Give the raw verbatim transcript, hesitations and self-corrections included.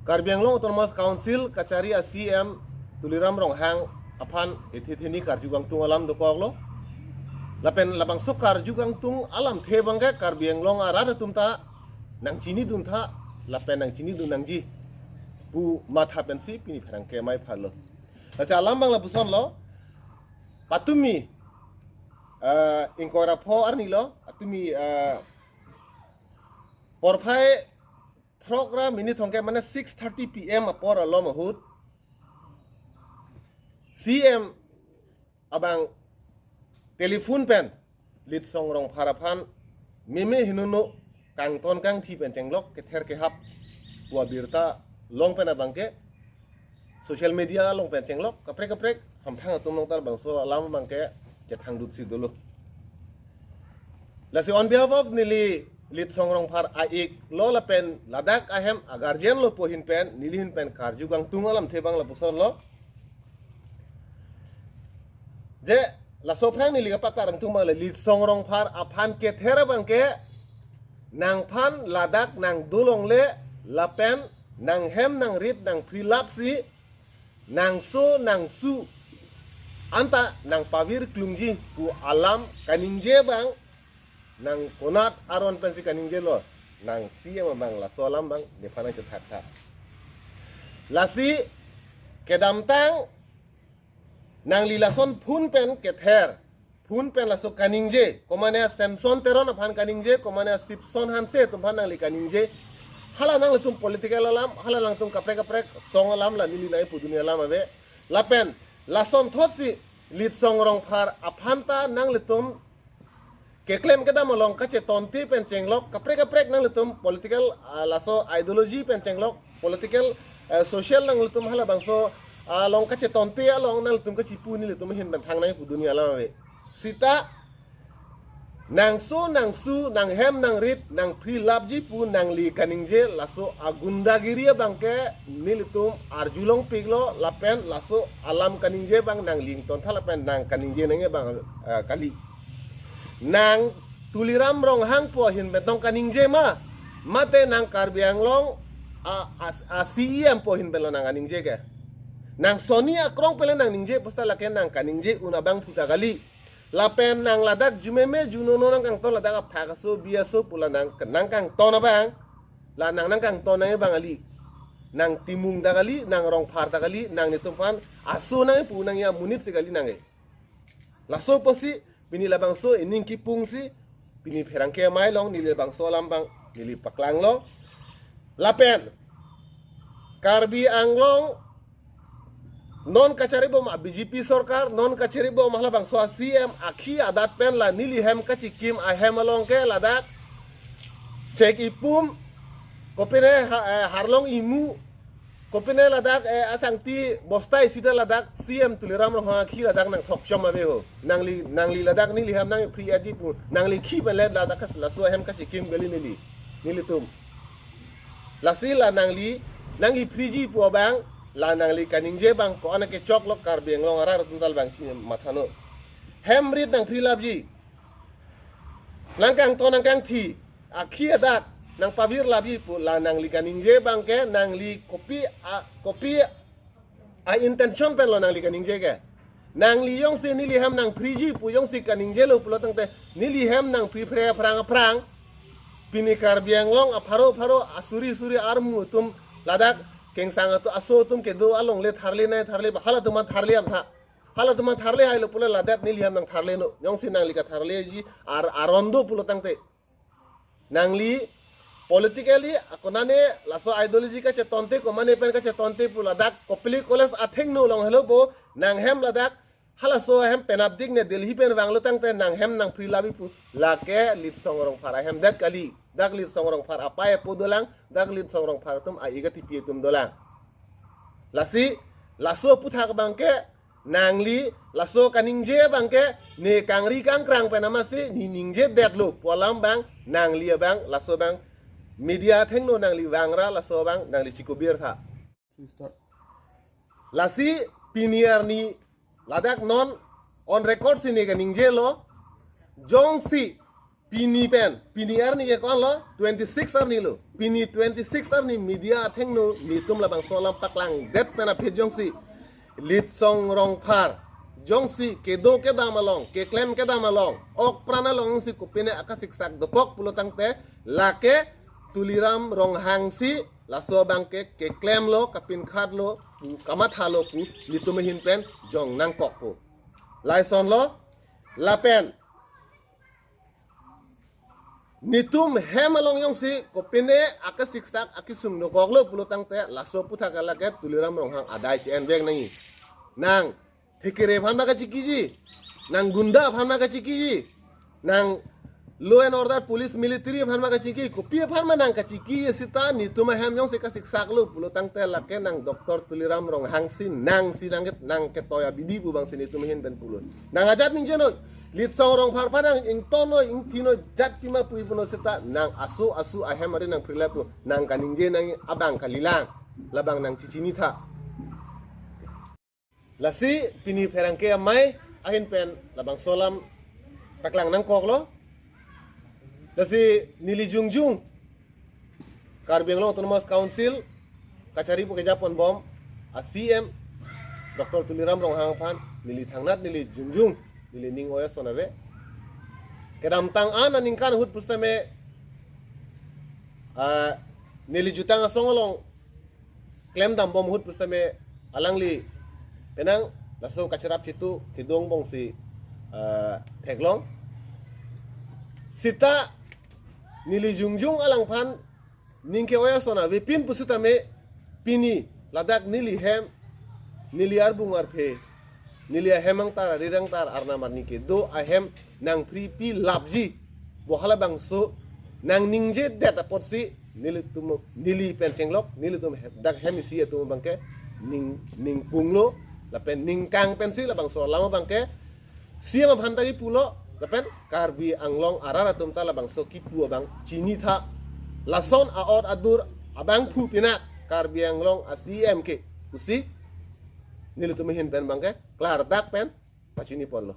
Karbi Anglong Autonomous Council kachari a-C M Tuliram Ronghang aphan ethe theni karju kangtung alam dokoklo. Lapen labangso karju kangtung alamthe abangke Karbi Anglong arat atum ta nangchinidun tha lapen nangchinidun nangji pu matha pensi pini pherangke amei phalo. Lasi alam abang lapusonlo, patumi, eh, ingkoi ra pho arnilo, patumi, eh, porphai throk ra minit thomkep mane six thirty P M apor alom ahut C M abang telephone pen Litsong Rongphar aphan meme henono kangton kangthi pen chenglok kether kehap pu abirta long pen abangke social media along pen chenglok kaprek kaprek hamphang atum along ta labangso alam abangke chethangdut si dolo. Lasi on behalf of neli Litsong Rongphar a-ik lo lapen ladak ahem a-guardian lo pu ahin pen neli ahin pen karju kangtung alamthe abang lapusonlo. Je laso aphrang neli kapaklang kangtung abang le Litsong Rongphar aphan kether abangke nangphan ladak nangdolongle lapen nanghem nangrit nangphri lapsi nangso nangsu anta nangpavir klungji pu alam kaningje abang nang konat aron pensi kaningjelo, nang C M abang laso alam abang nephan nangchethak tha. Lasi kedamtang nangli lason phone pen kether, phone pen laso kaningje, komane Samson Teron aphan kaningje, komane Sipson Hanse atum aphan nangli kaningje. Hala nanglitum political alam, hala nangtum kaprek kaprek song alam la neli nangpu dunia alam ave. Lapen lason thotsi Litsong Rongphar aphan ta nanglitum keklem kedam along kachetonte pen chenglok kaprek kaprek nanglitum political, ah, laso ideology pen chenglok political, eh, social nanglitum halabangso, ah, along kachetonte along nanglitum kachipu nelitum ahin pen thang nangpu dunia alam ave. Sita nangso nangsu nanghem nangrit nangphri lapji pu nangli kaningje laso agundagiri abangke nelitum arjulongpiklo lapen laso alam kaningje abang nangli ington tha lapen nang kaningje nangji abang, eh, kali. Nang Tuliram Ronghang pu ahin pen tong kaningje ma, mate nang Karbi Anglong a, a, a-C E M pu ahin pen lo nang kaningje ke. Nang soni akrong pen le nangningje pu seta lake nang kaningje un abang puta kali. Lapen nang ladak jumeme junono nangkangton ladak aphak aso bi aso pu la nang nangkangton abang. La nang nangkangton nangji abang kali. Nang Timung ta kali, nang Rongphar ta kali, nang netum aphan aso nangpu nangji amonit si kali nangji. Laso apotsi pini labangso ining kipungsi pini pherangke amei along neli labangso alam abang neli paklanglo. Lapen Karbi Anglong non kachari bom a-B J P sorkar, non kachari bom halabangso a-C M akhi adat pen la neli hem kachikim ahem along ke ladak chek ipum, kopine ha-, eh, harlong imu, kopine ladak, eh, asangti bostai sida ladak C M Tuliram Ronghang akhi ladak nangthokchom ave ho. Nangli, nangli ladak neli hem nangphri aji pu, nangli khi pen le ladak kas laso ahem kachikim kali neli, nelitum. Lasi la nangli nangkiphriji pu abang, la nangli kaningje abang ko-an kechoklo Karbi Anglong arat atum ta labangsi mathano. Hem rit nangphri lapji, nangkangton nangkangthi, akhi adat nangpavir lapji pu la nangli kaningje abangke nangli kopi a, kopi a-intention pen lo nangli kaningje ke. Nangli jongsi neli hem nangphriji pu jongsi kaningjelo pulo tangte neli hem nangphri phre aphrang aphrang pini Karbi Anglong apharo pharo asuri suri armu atum ladak kengsang atum aso atum kedo along le tharle nai tharle ba halatum aphan tharle amtha. Halatum aphan tharle hailo pulo ladak neli hem nangtharleno. Jongsi nangli katharleji ar aron do pulo tangte nangli politically akonane laso ideology kachetonte komane pen kachetonte pu ladak Kopili College athengno along helo bo nanghem ladak halaso ahem penapdik ne Delhi pen vanglo tangte nanghem nangphri lapji pu lake Litsong Rongphar ahem det kali. Dak Litsong Rongphar apei apo dolang, dak Litsong Rongphar atum a-ik atipi atum dolang. Lasi laso aphuthak abangke nangli laso kaningje abangke ne kangri kangkrang pen amatsi ne ningje detlo pu alam abang nangli abang laso abang media athengno nangli vangra laso abang nangli chikubir tha. Lasi pini arni ladak non on record si ne kaningjelo jongsi Pini pen, pini arni ke ko-an lo, twenty-six arni lo. Pini twenty-six arni media athengno netum labangso alam paklangdet pen aphi jongsi Litsong Rongphar jongsi kedo kedam along, keklem kedam along, ok pran along jongsi kopine akasiksak dokok pulo tangte, lake Tuliram Ronghang si laso abangke keklemlo, kapinkhatlo pu, kamathalo pu netum ahin pen jong nangkokpo. Lason lo, lapen netum hem along jongsi kopine akasiksak akisung dokoklo pulo tangte, laso aputhak lake Tuliram Ronghang adai che-envek nangji. Nang thekere aphan ma kachikiji, nang gunda aphan ma kachikiji, nang law and order, police, military aphan ma kachiki, kopi aphan ma nang kachiki seta netum ahem jongsi kasiksaklo pulo tangte, lake nang Doctor Tuliram Ronghang si nang si nang ket-, nang ketoi abidi pu abangsi netum ahin pen pulo. Nang ajat ningjenoi, Litsong Rongphar aphan nang ingtonnoi, ingthinoi, jat pima pu ipuno seta nang aso aso ahem ari nang prilep lo, nang kaningje nang abang kalilang, labang nang chichinitha. Lasi pini pherangke amei ahin pen labangso alam paklang nangkoklo. Lasi neli jongjung Karbi Anglong Autonomous Council kachari pu kejaponbom a-C M Doctor Tuliram Ronghang aphan neli thangnat, neli jongjung, neli ning oi ason ave. Kedamtang an aningkan ahut pusitame, ah, neli jutang asong along klemdambom ahut pusitame alangli penang laso kachirap chitu kedo angbong si, ah, theklong. Seta neli jongjung alangphan ning ke-oi ason avepin pusitame pini ladak neli hem, neli arbung arphe, neli ahem angtar, arir angtar, arnam arni kedo ahem nang phri pi lapji pu halabangso nang ningjedet apotsi nelitum, neli pen chenglok, nelitum he-, dak hem isi atum abangke ning, ningpunglo, lapen ningkang pensi labangso alam abangke C M aphan ta kipulo, lapen Karbi Anglong arat atum ta labangso kipu abang chinitha. Lason a-ot adur abangphu pinak Karbi Anglong a-C M ke pusi nelitum ahin pen abangke klardak pen pachiniponlo.